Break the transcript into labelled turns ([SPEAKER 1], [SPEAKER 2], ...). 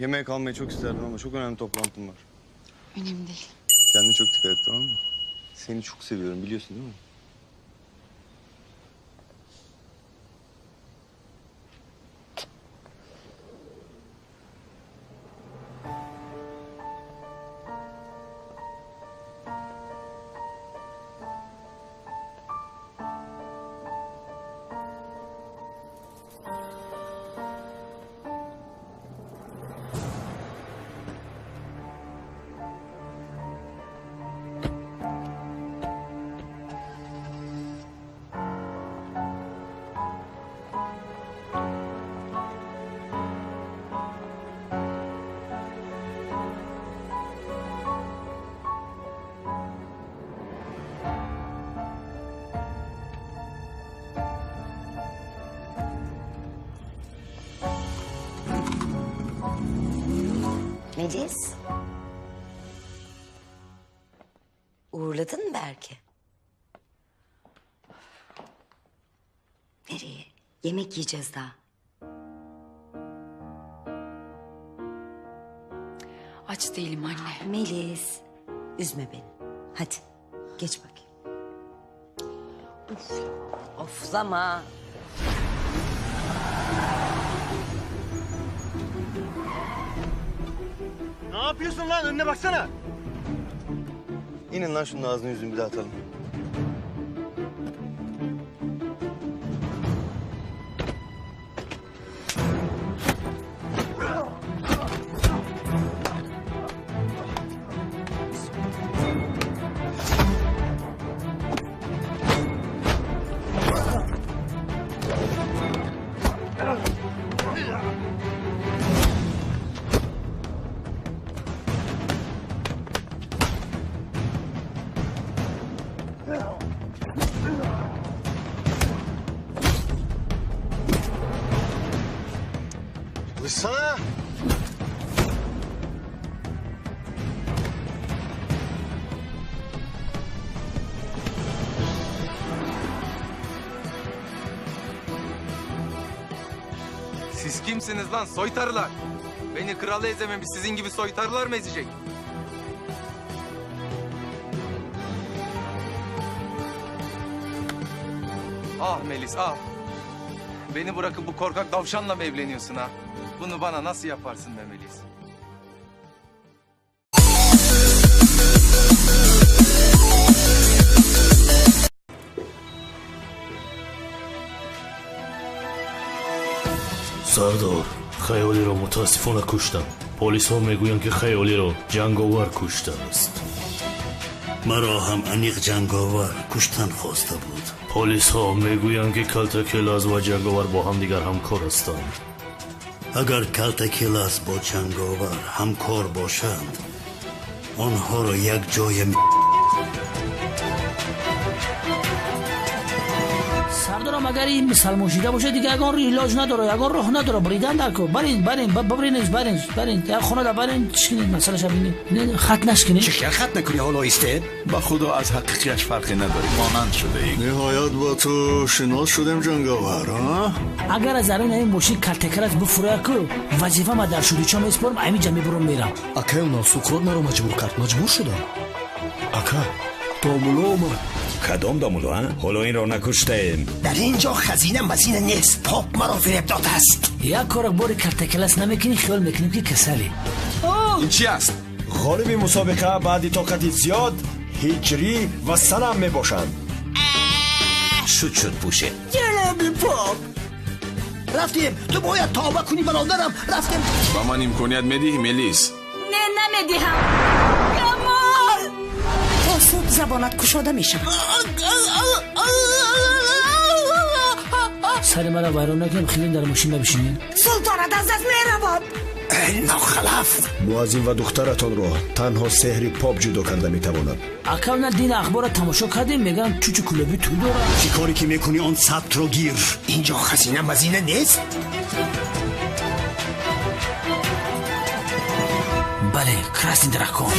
[SPEAKER 1] Yemeğe kalmayı çok isterdim ama çok önemli toplantım var.
[SPEAKER 2] Önemli değil.
[SPEAKER 1] Kendine çok dikkat et, tamam mı? Seni çok seviyorum, biliyorsun değil mi?
[SPEAKER 3] Melis. Uğurladın mı Berk'i? Nereye? Yemek yiyeceğiz daha.
[SPEAKER 2] Aç değilim anne.
[SPEAKER 3] Melis, üzme beni. Hadi geç bakayım. Of, oflama.
[SPEAKER 1] Ne yapıyorsun lan? Önüne baksana. İnin lan şunun ağzını yüzünü bir daha atalım. Çalışsana.
[SPEAKER 4] Siz kimsiniz lan soytarılar? Beni kralı ezememiş sizin gibi soytarılar mı ezecek? Ah Melis ah. Beni bırakıp bu korkak tavşanla mı evleniyorsun ha? Bunu bana nasıl yaparsın be Melis?
[SPEAKER 5] Сардор, Хаёлиро мутаассифона куштам. Полисҳо мегӯянд, ки Хаёлиро ҷанговар куштааст.
[SPEAKER 6] Маро ҳам аниқ ҷанговар куштан хоста буд.
[SPEAKER 5] Полисҳо мегӯянд, ки Калтакелаз ва ҷанговар бо ҳамдигар ҳамкор ҳастанд.
[SPEAKER 6] Агар Калтакелаз бо ҷанговар ҳамкор бошанд, онҳоро як ҷоя
[SPEAKER 7] Сардорам, агар ин мусалмон шида бошад, дигар ягон илоҷ надора, ягон роҳ надора. Бридан дар ко барин, барин, бибринед, барин, барин, як хона барин, чикинед, масъалаша бинед, хат нашкинед.
[SPEAKER 8] Чӣ хел хат накунӣ ҳоло истед?
[SPEAKER 9] Ба худо аз ҳақиқияш фарқе надорӣ, монанд шудаӣ.
[SPEAKER 10] Ниҳоят бо ту шинос шудем, ҷанговар, а?
[SPEAKER 7] Агар аз дарун ин мошин калтакарат буфурая ку, вазифа ма дар шудича месупорам, ҳамин ҷа мебурам мерам.
[SPEAKER 11] Акай, онам Суқрот маро маҷбур кард, маҷбур шудам. Ака, домуло омад.
[SPEAKER 8] Кадом домуло, а? Ҳоло инро накуштаем.
[SPEAKER 12] Дар ин ҷо хазина мазина нест. Поп маро фиреб додааст.
[SPEAKER 7] Як кора бори калтакалас намекунӣ, хиёл мекунем, ки касалӣ.
[SPEAKER 9] Ин чи аст?
[SPEAKER 13] Ғолиби мусобиқа баъди тоқати зиёд Ҳиҷрӣ ва Санам мебошанд.
[SPEAKER 8] Шуд, шуд, пӯше.
[SPEAKER 12] Ҷаноби поп, рафтем. Ту бояд тавба кунӣ, бародарам, рафтем.
[SPEAKER 9] Ба ман имконият медиҳӣ, Мелис?
[SPEAKER 2] Не, намедиҳам. Камол!
[SPEAKER 3] То субҳ забонат кушода мешавад.
[SPEAKER 7] Сари мара вайрон накунем, хеле дар мошин набишинем.
[SPEAKER 3] Султонат аз даст меравад.
[SPEAKER 12] Эй нохалаф!
[SPEAKER 13] Муаззин ва духтаратонро танҳо сеҳри поп ҷудо карда метавонад.
[SPEAKER 7] Ака, на дин ахборро тамошо кардем, мегӯям, чучу кулоби тӯй дорад.
[SPEAKER 6] Чӣ коре ки мекунӣ, он сабтро гир.
[SPEAKER 12] Ин ҷо хазина мазина нест.
[SPEAKER 7] Бале, красный дракон.